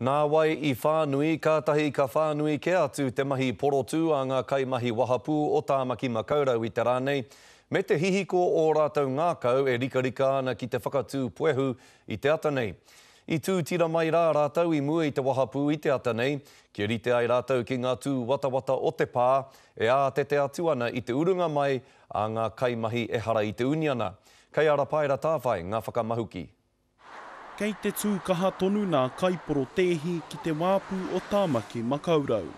Nāwai i whānui, kātahi ka whānui kē atu te mahi porotū a ngā kaimahi wahapū o Tāmaki Makaurau i te rā nei, me te hihiko o ō rātou ngākau e rikarika ana ki te whakatū puehu i te ata nei. I tū tira mai rā rātou i mua i te wahapū i te ata nei, kia rite ai rātou ki ngā tūwatawata o te pā e ātete atu ana i te urunga mai a ngā kaimahi ehara i te uniana. Kei a Rapaera Tāwhai ngā whakamahuki. Kei te tū kaha tonu nā kaiporotēhi ki te wāpu o Tāmaki Makaurau.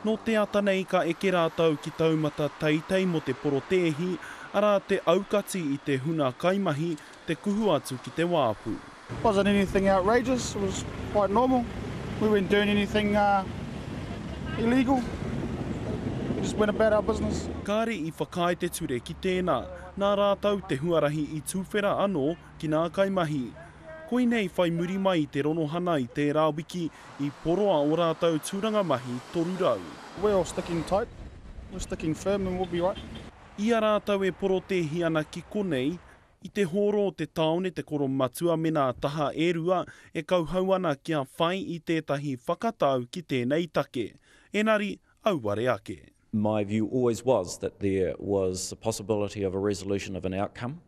Nō te ata nei ka eke rātou ki taumata teitei mō te porotēhi, arā te aukati i te huna kaimahi te kuhu atu ki te wāpu. Wasn't anything outrageous, it was quite normal. We weren't doing anything illegal, we just went about our business. Kāre i whakaae te ture ki tēnā, nā rātou te huarahi i tuwhera anō ki ngā kaimahi. Koinei whai muri mai i te ronohana i tērā wiki i poroa ō rātou tūranga mahi 300. We're all sticking tight, we're sticking firm and we'll be right. I a rātou e porotēhi ana ki konei, i te hōro o te tāone te koromatua me nā taha e rua e kauhau ana kia whai i tētahi whakatau ki tēnei take, enari auare ake. My view always was that there was the possibility of a resolution of an outcome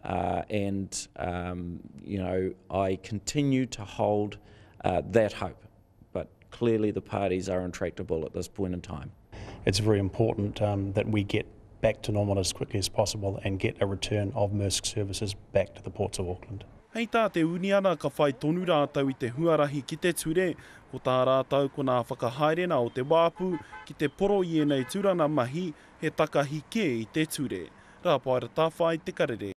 uh, and um, you know I continue to hold uh, that hope but clearly the parties are intractable at this point in time. It's very important um, that we get back to normal as quickly as possible and get a return of Maersk services back to the ports of Auckland. Hei tā te uniana ka whai tonu rātou i te huarahi ki te ture, ko tā rātou ko nā whakahaerena o te wāpu ki te poro i ēnei tūrana mahi he takahi kē i te ture. Rāpaera Tawhai, Te Karere.